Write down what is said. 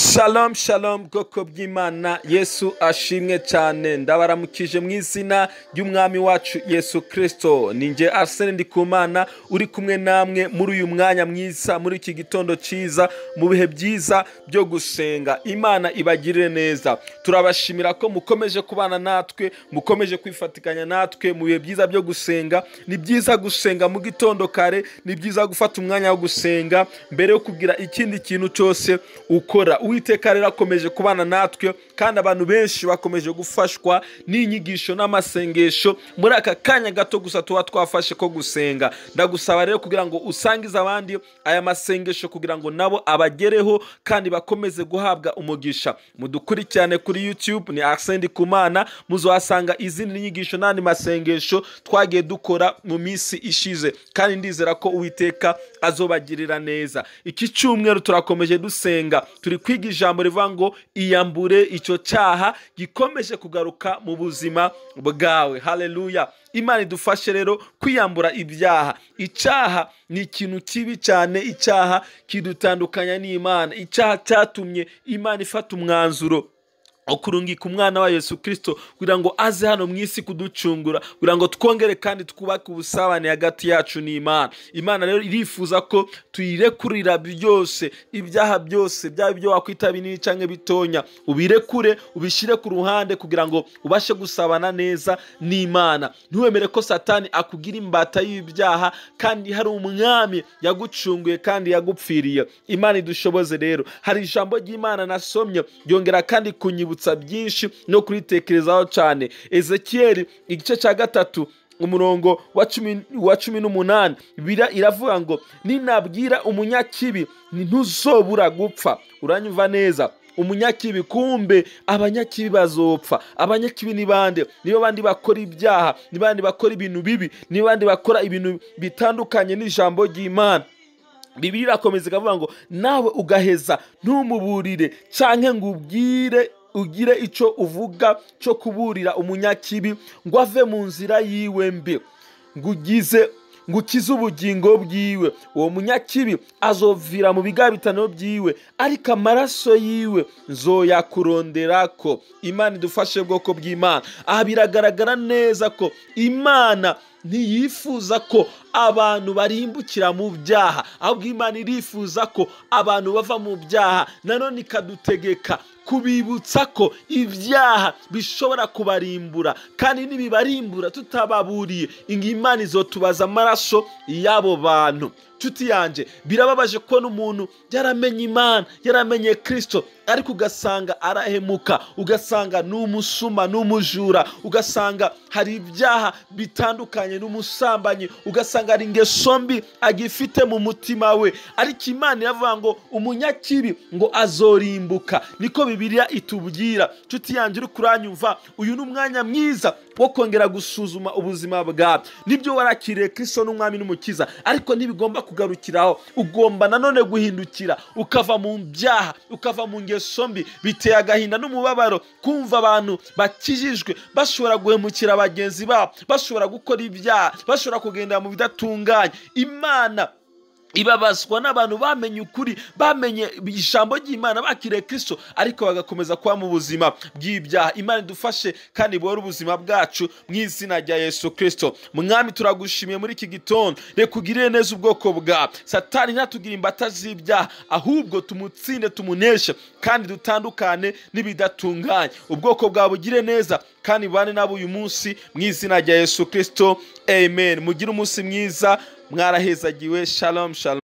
Shalom shalom, bwoko bw'Imana, Yesu ashimwe cyane. Ndabaramukije mu izina ry'Umwami wacu Yesu Kristo. Ninjye Arsene Ndikumana uri kumwe namwe muri uyu mwanya mwiza, muri iki gitondo cyiza, mu bihe byiza byo gusenga. Imana ibagirire neza. Turabashimira ko mukomeje kubana natwe, mukomeje kwifatikanya natwe mu bihe byiza byo gusenga. Ni byiza gusenga mu gitondo kare, ni byiza gufata umwanya wo gusenga mbere yo kugira ikindi kintu cyose ukora. Uwiteka rero akomeje kubana natwe, kandi abantu benshi bakomeje gufashwa n'inyigisho n'amasengesho muri aka kanya gato gusa tuba twafashe ko gusenga. Ndagusaba rero kugira ngo usangize abandi aya masengesho kugira ngo nabo abagereho kandi bakomeze guhabwa umugisha. Mudukurikirane kuri YouTube ni Arsene Ndikumana, muzohasanga izindi nyigisho n'andi masengesho twagiye dukora mu minsi ishize, kandi ndizera ko Uwiteka azobagirira neza. Iki cyumweru turakomeje dusenga, turi kwiga ijambo rivuga ngo iyambure icyo cyaha gikomeje kugaruka mu buzima bwawe. Haleluya! Imana idufashe rero kwiyambura ibyaha. Icyaha ni ikintu kibi cyane, icyaha kidutandukanya n'Imana. Icyaha cyatumye Imana ifata umwanzuro okurungika umwana wa Yesu Kristo kugira ngo aze hano mu isi kuducungura, kugira ngo twongere kandi twubake ubusabane hagati yacu n'Imana. Imana rero irifuza ko tuyirekurira byose, ibyaha byose, byaba ibyo wakwita binini canke bitonya, ubirekure, ubishyire ku ruhande kugira ngo ubashe gusabana neza n'Imana. Ntiwemere ko Satani akugira imbata y'ibyaha, kandi hari umwami yagucunguye kandi yagupfiriye. Imana idushoboze rero. Hari ijambo ry'Imana nasomye ryongera kandi kunyibutsa byinshi no kuritekerezaho cyane. Ezekiel igice cya 3 umurongo wa 18 iravuga ngo ninabwira umunyakibi ntuzobura gupfa. Uranyumva neza? Umunyakibi, kumbe abanyakibi bazopfa. Abanyakibi ni bande? Nibo bandi bakora ibyaha, ni bandi bakora ibintu bibi, ni bandi bakora ibintu bitandukanye n'ijambo ry'Imana. Bibiliya irakomeza ikavuga ngo nawe ugaheza ntumuburire canke ngo ubwire ugire icyo uvuga cyo kuburira umunyakibi ngo ave mu nzira yiwe mbi, ngo ukize ubugingo bwiwe. Uwo munyakibi azovira mu bigabitano byiwe, ariko amaraso yiwe nzoyakuronderako. Imana idufashe bwoko bw'Imana. Aha biragaragara neza ko Imana ntiyifuza ko abantu barimbukira mu byaha, ahubwo Imana irifuza ko abantu bava mu byaha. Nanone ikadutegeka kubibutsa ko ibyaha bishobora kubarimbura, kandi nibibarimbura tutababuriye, Imana izotubaza amaraso y'abo bantu. Nshuti yanje, birababaje kubona umuntu yaramenye Imana, yaramenye Kristo, ariko ugasanga arahemuka, ugasanga n'umusuma, n'umujura, ugasanga hari ibyaha bitandukanye, n'umusambanyi, ugasanga hari ingeso mbi agifite mu mutima we. Ariko Imana iravuga ngo umunyakibi ngo azorimbuka. Niko Bibiliya itubwira. Nshuti yanje uri kuranyumva, uyu ni umwanya mwiza wo kongera gusuzuma ubuzima bwawe. Nibyo warakiriye Kristo n'Umwami n'Umukiza, ariko ntibigomba kugarukiraho. Ugomba nanone guhindukira, ukava mu byaha, ukava mu ngeso mbi. Biteye agahinda n'umubabaro kumva abantu bakijijwe bashobora guhemukira bagenzi babo, bashobora gukora ibyaha, bashobora kugenda mu bidatunganye. Imana ibabazwa n'abantu bamenye ukuri, bamenye ijambo ry'Imana, bakiriye Kristo, ariko bagakomeza kuba mu buzima bw'ibyaha. Imana idufashe kandi ibore ubuzima bwacu mu izina rya Yesu Kristo. Mwami, turagushimiye muri iki gitondo. Reka ugirire neza ubwoko bwawe. Satani ntatugire imbata z'ibyaha, ahubwo tumutsinde, tumuneshe, kandi dutandukane n'ibidatunganye. Ubwoko bwawe bugire neza kandi bane nabo uyu munsi mu izina rya Yesu Kristo. Amen. Mugire umunsi mwiza, mwarahezagiwe. Shalom shalom.